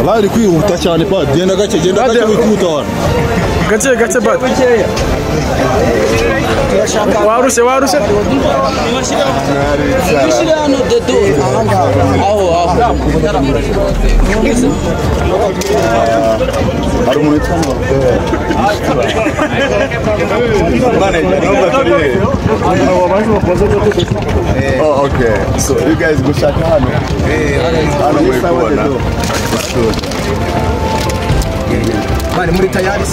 Bari kwihuta cyane pa genda gake wihuta wana gake gake bad waruse hano dedo aho hari umuntu witwa Oh, okay. So you guys gushaka hano. Hano muri kubona. Bari muri tayari.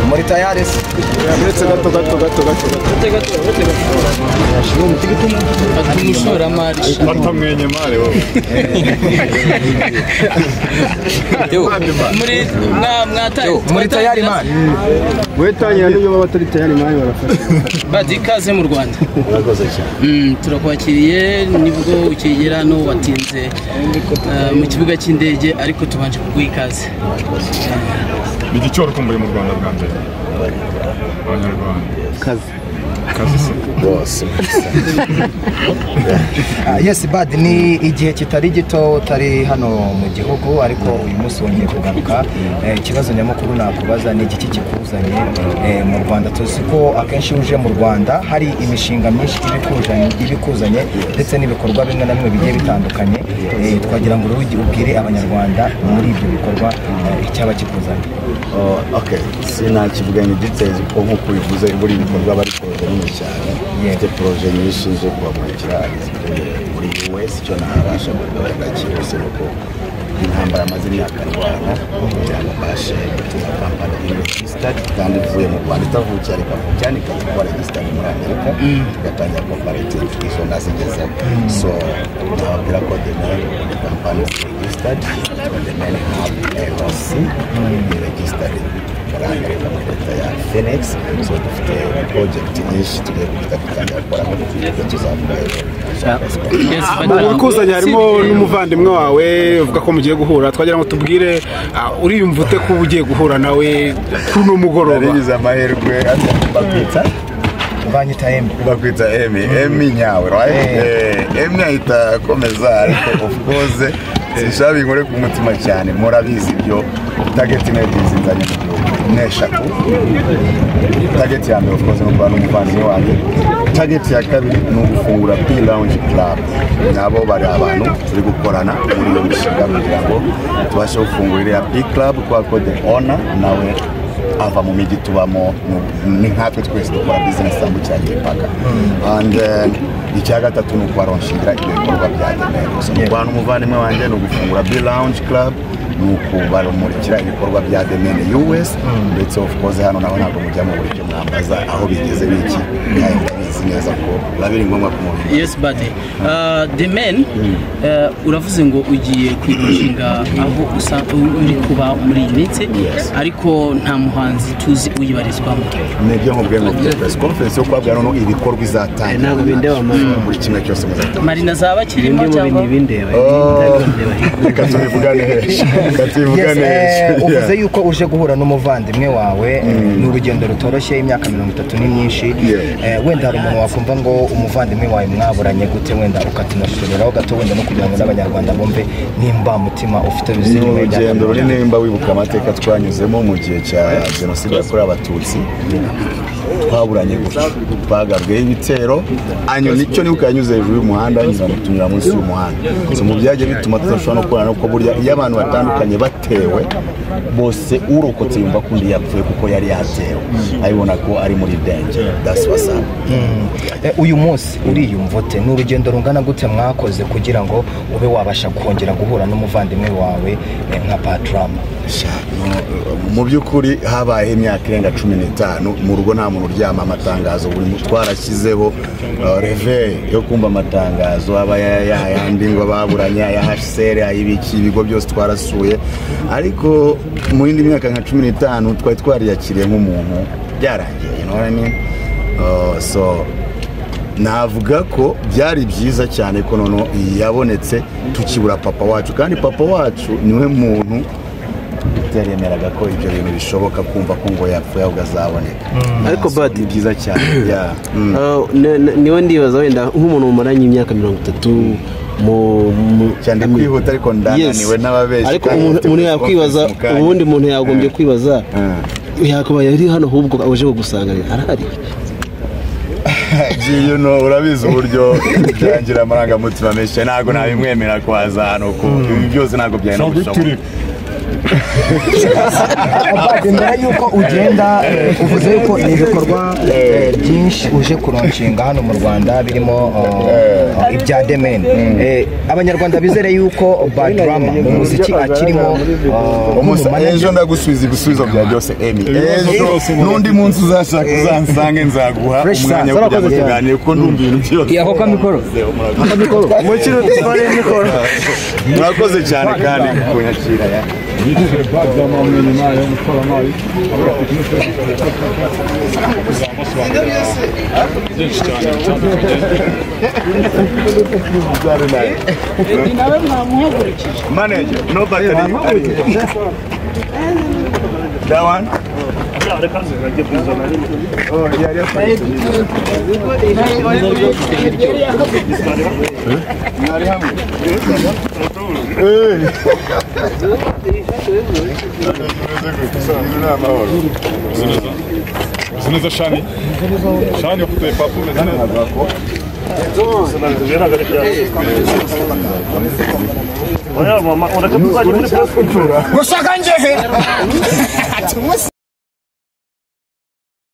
Muri tayari. Gato. Umushoramari atamwenye mare wowe. Muri muri tayari man. Wetangira nibyo baba batari tayari man barafasha. Badi ikaze mu Rwanda. Urakoze cyane. Turakwakiriye nibwo ukigera no watinze mu kibuga cy'indege ariko tubanje kuguha ikaze. Ni igiciro ukumbuye mu Rwanda bwa mbere. Abanyarwanda. Kazi. Bose. Yes bad ni igihe kitari gito utari hano mu gihugu ariko uyu munsi wongeye kugaruka. Ikibazo nyamukuru nakubaza ni igiki kikuzanye mu Rwanda? Tuzi ko akenshi uje mu Rwanda hari imishinga myinshi ibikuzanye ndetse n'ibikorwa bimwe na bimwe bigiye bitandukanye. Twagira ngo ubwire Abanyarwanda muri ibyo bikorwa icyaba kikuzanye. Okay, sinakivuga in details kuko nk'uko bivuze buri bikorwa bari projet nini cyane. Mfite projet nyinshi zo kubamurikira muri US. Icyo nabasha kuvuga cyose nuko intambara amaze imyaka ndwana kugira ngo mbashe gutuma kampani registered kandi ivuye mu Rwanda itavukiye ariko cyane ikajya kuba registered muri Amerika igatangira cooperative izo nazigezeho. So nababwira ko The Mane ni kampani registered, The Mane Hub LLC ni registered muri Amerika muri leta ya Phoenix. So dufite project nyinshi tugiye guhita dutangira gukoraho ibyo tuzavuga. Mu bikuzanye harimo n'umuvandimwe wawe uvuga ko mugiye guhura, twagira ngo tubwire uriyumva ute ko ugiye guhura nawe kuri uno mugoroba? Narigize amahirwe bakwita banyita Emi. Bakwita Emi, Emi nyawe, right? Emi ahita akomeza ariko of course sinshaka inkore ku mutima cyane, murabizi ibyo target nebizi nzanye mu gihugu n'eshatu. Target ya mbere of course ni ukubana n'umuvandimwe wanjye. Target ya kabiri ni ugufungura P Lounge Club. Nabo bari abantu turi gukorana muri iyo mishinga kugira ngo tubashe gufungura iriya P Club kubera ko the owner nawe ava mu mijyi tubamo, ni nkatwe twese dukora business zambukiranya imipaka. And icya gatatu ni ukubaronshingira ibyo bikorwa bya The Mane. So ni ukubana n'umuvandimwe wanjye, ni ugufungura B Lounge Club, ni ukubarumurikira ibikorwa bya The Mane US ndetse of course hano naho ntabwo mujya mu buryo mwambaza aho bigeze biki ndabizi neza ko biba biri ngombwa kumubiri. Yes buddy. The Mane uravuze ngo ugiye kwirushinga aho uri kuba muri iyi minsi ariko nta muhanzi tuzi uyibarizwamo. Nibyo nkubwiye ngo press conference yo kwabwira noneho ibikorwa izatangira muri kimwe cyose muzatangira. Marina zaba kirimo cyangwa reka tubivugane henshi. Uvuze yuko uje guhura n'umuvandimwe wawe, ni urugendo rutoroshye, imyaka 30 ni myinshi. Wenda hari umuntu wakumva ngo umuvandimwe wawe mwaburanye gute, wenda ukatunashoreraho gato wenda no kugira ngo n'Abanyarwanda bumve nimba mutima ufite bizima. Ni urugendo runini nimba wibuka amateka twanyuzemo mu gihe cya jenoside yakorewe Abatutsi. Twaburanye gutyo, twagabweho ibitero nicyo nibuka yanyuze hejuru y'umuhanda tunyura munsi y'umuhanda. So mu byagiye bituma tudashobora no kubana kuko burya iyo abantu batandukanye batewe bose urokotse yumva ko undi yapfuye kuko yari yatewe, abibona ko ari muri danger. That's what's up. Uyu munsi uriyumva ute? Ni urugendo rungana gute mwakoze kugira ngo ube wabasha kongera guhura n'umuvandimwe wawe nka Patrama? Mu by'ukuri habaye imyaka irenga 15 mu rugo nta muntu uryama. Amatangazo buri twarashyizeho reve yo kumva amatangazo aba yayandi ngo baburanye aya HCR ayibiki ibigo byose twarasuye, ariko mu yindi myaka nka 15 twari twariyakiriye nk'umuntu byarangiye, you know what I mean? So Navuga ko byari byiza cyane ko noneho yabonetse tukibura papa wacu, kandi papa wacu niwe muntu utaremeraga ko ibyo bintu bishoboka, kumva ko ngo yapfuye ahubwo azaboneka. Ariko Badi, ni byiza cyane. Niwe ndibaza wenda nk'umuntu mumaranye imyaka 30 cyane kwihuta, ariko ndananiwe n'ababeshyi. Ariko umuntu yakwibaza, ubundi umuntu yagombye kwibaza yakabaye ari hano ahubwo aje kugusanganira arahari. You know, urabizi uburyo byangira amarangamutima menshi, ntabwo nabimwemera ko aza hano, ko ibi byose ntabwo byari no gushoboka. Mbere yuko ugenda uvuze yuko ni ibikorwa byinshi uje kuronshinga hano mu Rwanda birimo ibya The Mane. Abanyarwanda bizere yuko Badrama mu muziki akirimo. Ejo ndagusubiza ibisubizo bya byose Emmy. Ejo n'undi munsi uzashaka uzansange nzaguha umwanya wo kujya kuganira, kuko ndumva ibintu byose. Ako kamikoro. Murakoze cyane kandi kunyakira. Manager, no battery. That one? Oh, yeah, yeah. Neza Shani. Shani ufite papu meze neza. Oya mama, ureka tuzajya muri press conference. Gushaka njehe.